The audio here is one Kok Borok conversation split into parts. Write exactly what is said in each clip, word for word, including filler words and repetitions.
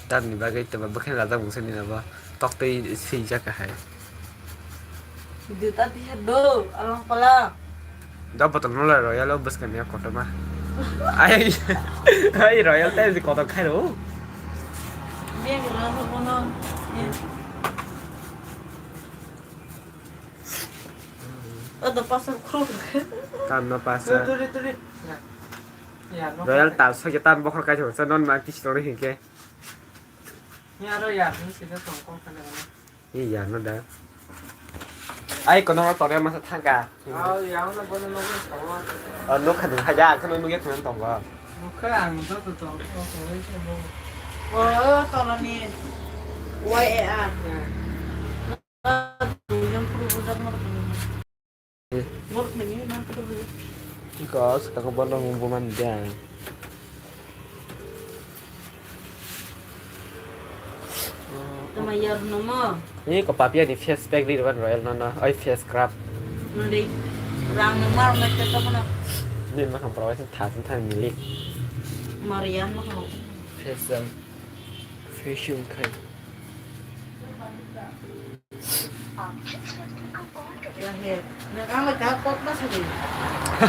Tamni bagwi tongma bwkhani rajak mungsa nini abo toktwi swijak hai. Juta tiha do, alang pala. Da botol no la royal o bwskang ya kotorma. Ai, ai royal tai si kotor khai ro. Bag rasa kono. Ada pasal khuk. Kan no pasal. Turi, turi, turi. Royal tal sokya tan bokhor kai thung sa non ma kisi tong ri hinkhe. Ni aro ya, ni sida tong kong kale. Ni ya no da. Ai kono tore masa thangka. Oh, ya no bono no ko. Oh, no khadu haja, khano no ya khano tong ba. Mukha ang to to to. Oh, tolani. Y A R. Yang perlu budak mau. Iko, sekarang bono buman dia. Tama yar nomo. Iko papia ni face pack di ban royal nono, oi face scrub. Nadi, rang nomo, rang nomo, tama. Ni ma kam prawai sen tha sen tha milik. Marian ma kam. Face jam. Fashion khai.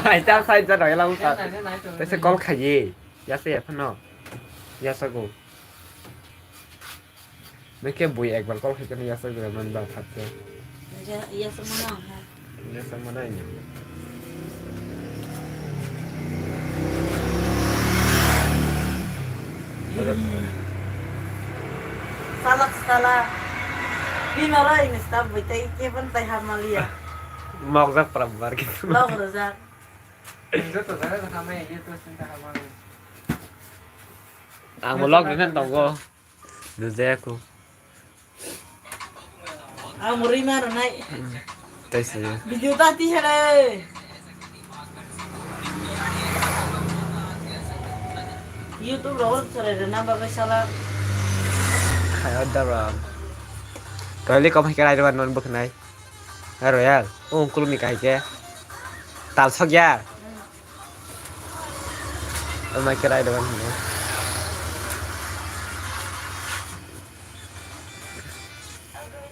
Ai ta sai ja roi lang ta. Tese call khai ye. Ya se ya phano. Ya sa go. Neke bui ekbar call khai kani ya sa go man ba phat ke. Ya, ya sa mana ha. Ini sama na ini. Salak, salak. Bini oro ini staff bai tai kebon tai hamalia. Mokjak pram bar gitu. Lok rojak. Joto jaga khamai ini terus cinta khamai. Ang vlog ni nan tongo. Nujaya ko. Ang muri ma ronai. Taisi. Video ta ti hele. YouTube ro ur sore rena bagai sala. Khayo da ram. Toile kom hai khe rai ro non bukhnai. Aro yar. O kulumi kai ke. Tal sok yar. Ama kirai dogan hino.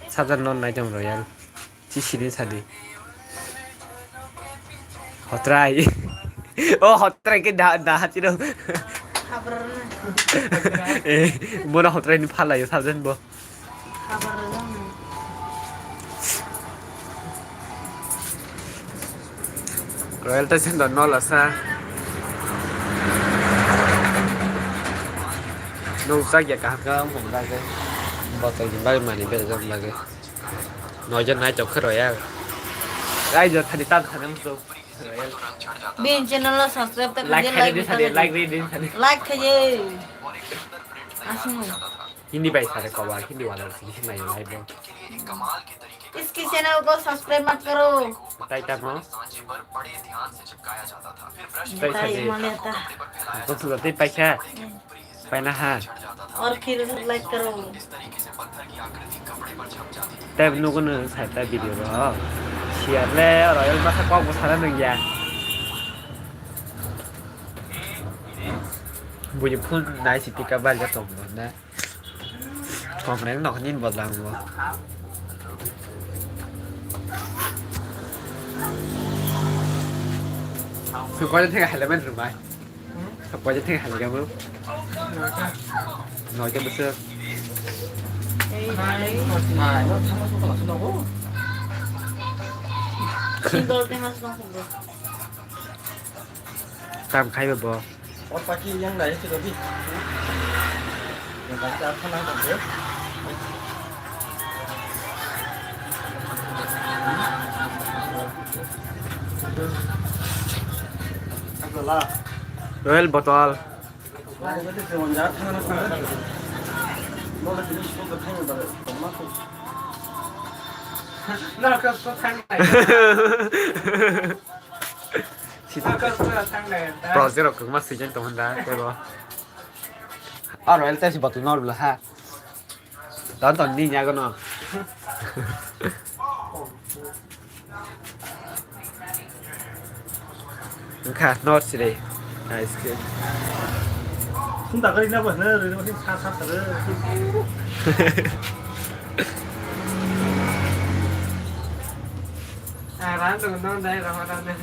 Sajan non nai tong royal. Chi sini sadi. Hotrai. Oh, hotrai ke da da hati do. Habar na. Eh, mona hotrai ni phala yo sajan bo. Royal ta sendo no lasa. Nung sak ya kaham kaham hum lage. Botol ni bai mani be jam lage. Noja nai chok khero ya. Ai jo thani tan thanem so. Bin channel lo subscribe ta like khaje, like, like re din thani. Like khaje. Asung. Hindi bai sare kobar, Hindi wala sini sini mai lai bo. इसके चैनल को सब्सक्राइब मत करो। Tai tamo. Tai tai sadi. Male ta. Ko sudah tai paikha. Paina ha. और फिर लाइक करो। Tai nugo no sai ta video ro. Share le royal masa kok bo sana nang ya. Buji phun nai si tika bal ja tong na. Thok reng nok nin bot lang bo. Su ko thega helmet rumai. Su ko thega helmet mo. Noita bese. Single te mas dong. Kam khai bo. O paki yang nai si dobi. Yang nai ta thana ko de. Royal botol. Project rok kwbangma swijak tongo da tebo. Aro L T C bottle no rwla ha. Ton ton ni nyago no. Wngkha no siri. Ice cream. Sung tak kari na ba na re ma sa sa sa re. Ah, ran dong dong dai ra ma dai.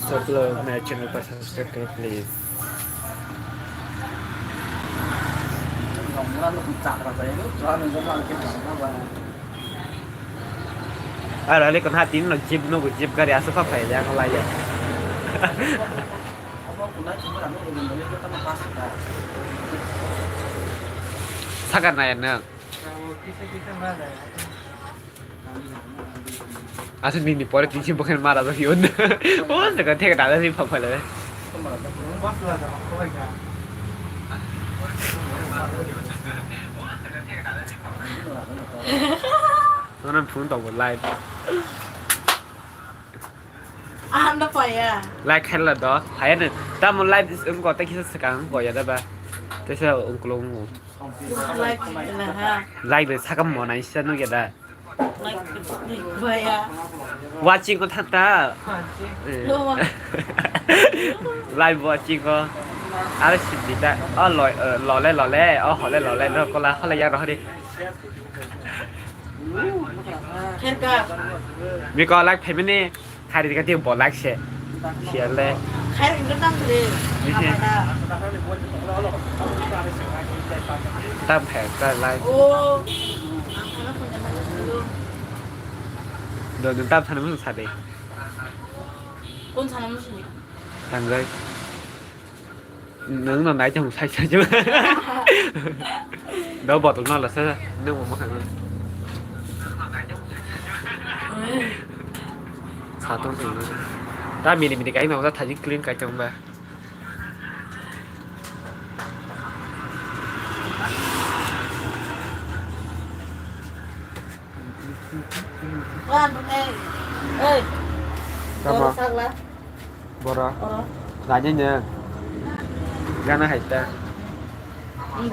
Support my channel pa subscribe karo please. Ar ale kon hatin no jeep no jeep gari aso pa phai ya ko lai ya. Sakar na ya na. Asal nini pore tisi bukan marah lagi on. Oh, dekat dia kata sih papa lah. Mana phone tau live. Anda paya. Like hella do. Hayana. Tamu live is engko ta kisa sekang ko ya da ba. Tesa ungkulung. Like hella ha. Like de sakam mona isa no ya da. Like baya. Watching ko thata. Watching. Eh. Lo ma. Live watching ko. Are sibita. Oh lo, eh, lole lole. Oh hole lole. Lo kola hole ya rohri. Kherka. Miko like family. Hari tiga tiga bolak se. Siale. Khair itu tang deh. Ini. Apa dah? Tam hai ta lai. Oh. Ang sana punya mana dulu? Do do tam sana mana sade. Kun sana musuh ni? Tanggai. Nung no nai tong sai sai jema. Do botol no la sa nung mo makhang. Sa tong tong. Ta mini mini kai no ta thajin clean kai tong ba. Wan, eh, eh. Tama. Toro sakla. Bora. Oro. Nanya nya. Gana hai ta.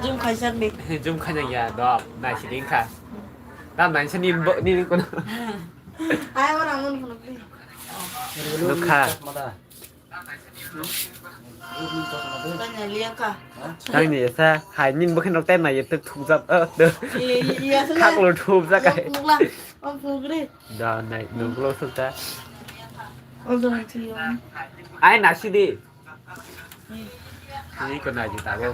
Jum khaisak ni. Jum khaisak ya, dok. Nai si ding kha. Tam nai sa ni bo, ni kono. Ai, ora mun kono. Nukha. Tanya liang kha. Tanya sa, hai nin bukhin rok tai nai tu thuk jap, eh, tu. Iya, iya, iya, iya. Khak lo thuk jap kai. Pukla, oh, pukri. Da nai, nuklo suk ta. Oh, dong, tiyo. Ai, nasi di. Ni ko nai di tabo.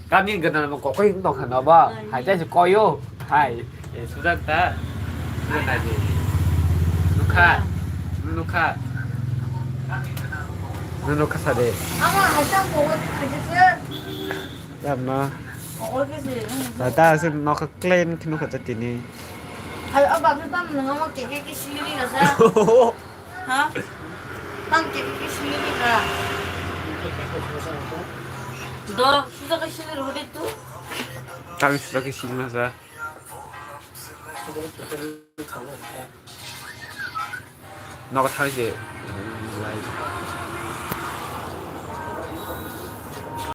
Kami gana mo kokoi tong khan ba. Hai, tai se koyo. Hai. Eh, sujak ta. Nukha. Nukha. Nukha sade. Ama hajam ko wani khajese. Yam na. Ko wani khajese. Ta ta se nokha clean khinu kha tini. Hai, aba ke tam nang ama ke ke ke sili ni kasa. Ha? Tang ke ke sili ni ka. Do, sudah ke sili rode tu. Tang sudah ke sili masa. Nogo thang se, lai.